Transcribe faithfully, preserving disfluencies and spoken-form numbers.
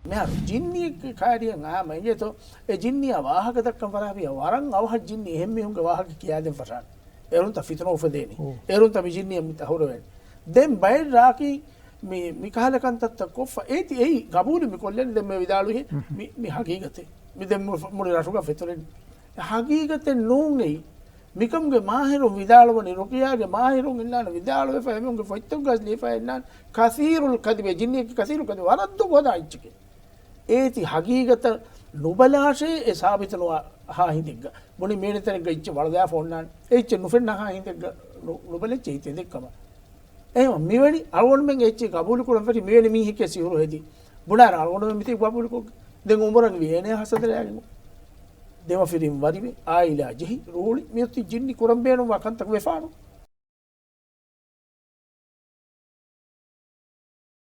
މިހާރު ޖިންނިއެއްގެ ކާރިއަށް އާމަ އިނގޭތޯ، އެ ޖިންނިއާ ވާހަކަ ދައްކަން ފަށާފިޔާ ވަރަށް އަވަހަށް ޖިންނި އެހެން މީހުންގެ ވާހަކަ ކިޔާދޭން ފަށާނެ. އޭރުންތަ ފިތުނަ އުފެދޭނީ. އޭރުންތަ މި ޖިންނިއަށް މި ހުރެވޭނެ. ދެން ބައެއް ރާކީ މި، މި ކަހަލަ ކަންތައްތައް ކޮށްފަ އޭތި އެއީ ގަބޫލު މި ކޮށްލެން. ދެން މި ވިދާޅުވިހެން މި، މި ހަގީގަތެއް. މި ދެން މު-، މުޅި ރަށުގަ ފެތުރެން. ހަގީގަތެއް ނޫން އެއީ. މިކަމުގެ މާހިރުން ވިދާޅުވަނީ، ރުޤިޔާގެ މާހިރުން އިންނާނެ ވިދާޅުވެފަ، އެމީހުންގެ ފޮތްތަކުގަސް ލިޔެފަ އިންނާނެ، ކަސީރުލް ކަޛިބޭ، ޖިންނިއެއްގެ ކަސީރުލް ކަޛިބޭ، ވަރަށް ދޮގު ހަދާ އެއްޗެކޭ. އޭތި ހަގީގަތަށް ނުބަލާށޭ އެ ސާބިތު ނުވާ ހިނދެއްގަ. ބުނި މޭނެތެރެއްގަ އެއްޗެއް ވަޅުލާފަ އޮންނާނެ. އެ އެއްޗެއް ނުފެންނަ ހިނދެއްގަ ނު-، ނުބަލެއްޗޭ އެއްޗެއް ދެއްކަމަށް. އެހެން މިވެނި އަޅުގަނޑުމެން އެއްޗެއް ގަބޫލުކުރަން ފެށި މިވެނި މީހެކޭ ސިހުރު ހެދި. ބުނާރަ އަޅުގަނޑުމެން މިތި ގަބޫލުކޮށް. ދެން އުމުރަނިވި އޭނަ ހަސަދަ ލާގެން. ދެމަފިރިން ވަރިވެ، އާއިލާ ޖެހި، ރޫޅި މިއޮތީ ޖިންނި ކުރަން ބޭނުންވާ ކަންތައް ވެފާނު.